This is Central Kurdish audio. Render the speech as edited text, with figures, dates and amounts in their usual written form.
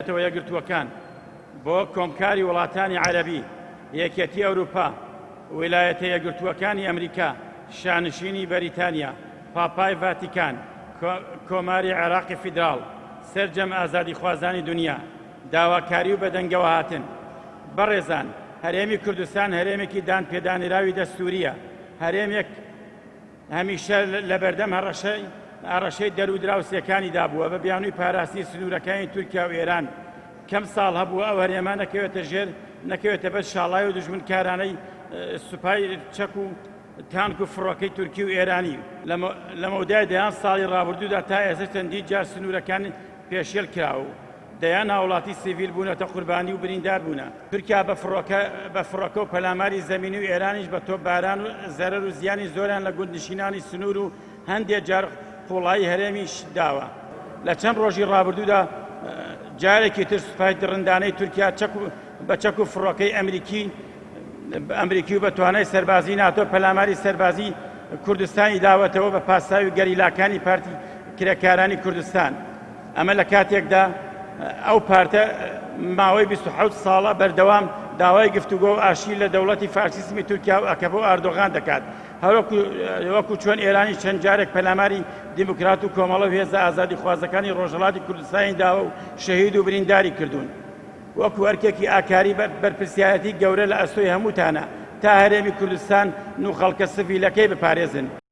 نەتەوە یەکگرتووەکان، بۆ کۆمکاری وڵاتانی عەرەبی، یەکێتی ئەوروپا، ویلایەتە یەکگرتووەکانی ئەمریکا، شانشینی بەریتانیا، پاپای ڤاتیکان، کۆماری عێراقی فیدراڵ، سەرجەم ئازادیخوازانی دونیا، داواکاری و بەدەنگەوەهاتن. بەڕێزان، هەرێمی کوردستان هەرێمێکی دانپێدانراوی دەستوورییە، هەرێمێک، هەمیشە لەبەردەم هەڕەشەی هەڕەشەی دەر و دراوسێکانیدا بووە بە بیانووی پاراستنی سنوورەکانی تورکیا و ئێران. کەم ساڵ هەبووە ئەو هەرێمە نەکەوێتە ژێر نەکەوێتە بەر شاڵاوی و دوژمنکارانەی سوپای چەک و تانک و فڕۆکەی تورکی و ئێرانی. لە مەودای دەیان ساڵی ڕابردوودا تا ئێستا چەندین جار سنوورەکان پێشێل کراوە و دەیان هاوڵاتی سیڤیل بوونەتە قوربانی و بریندار بوونە. تورکیا بە فڕۆکە بە فڕۆکە و پەلاماری زەمینی و ئێرانیش بە تۆپباران و زەرەر و زیانی زۆریان لە گوندنشینانی سنوور و هەندێ جار قووڵایی هەرێمیش داوە. لە چەند ڕۆژی ڕابردوودا جارێکی تر سوپای دڕندانەی تورکیا چەک و بە چەک و فڕۆکەی ئەمریکی ئەمریکی و بە توانای سەربازی ناتۆ پەلاماری سەربازی کوردستانی داوەتەوە بە پاساوی گەریلاکانی پارتی کرێکارانی کوردستان. ئەمە لە کاتێکدا ئەو پارتە ماوەی 27 ساڵە بەردەوام داوای گفتوگۆ و ئاشتی لە دەوڵەتی فاشیسمی تورکیا و ئەکەپە و ئاردۆغان دەکات، هەروەکو چۆن ئێرانی چەند جارێک پەلاماری دیموکرات و کۆمەڵە و هێزە ئازادیخوازەکانی ڕۆژهەڵاتی کوردستانی داوە و شەهید و برینداری کردوون. وەکو ئەرکێکی ئاکاری بەرپرسیارەتی گەورە لە ئەستۆی هەمووتانە تا هەرێمی کوردستان و خەڵکە سڤیلەکەی بپارێزن.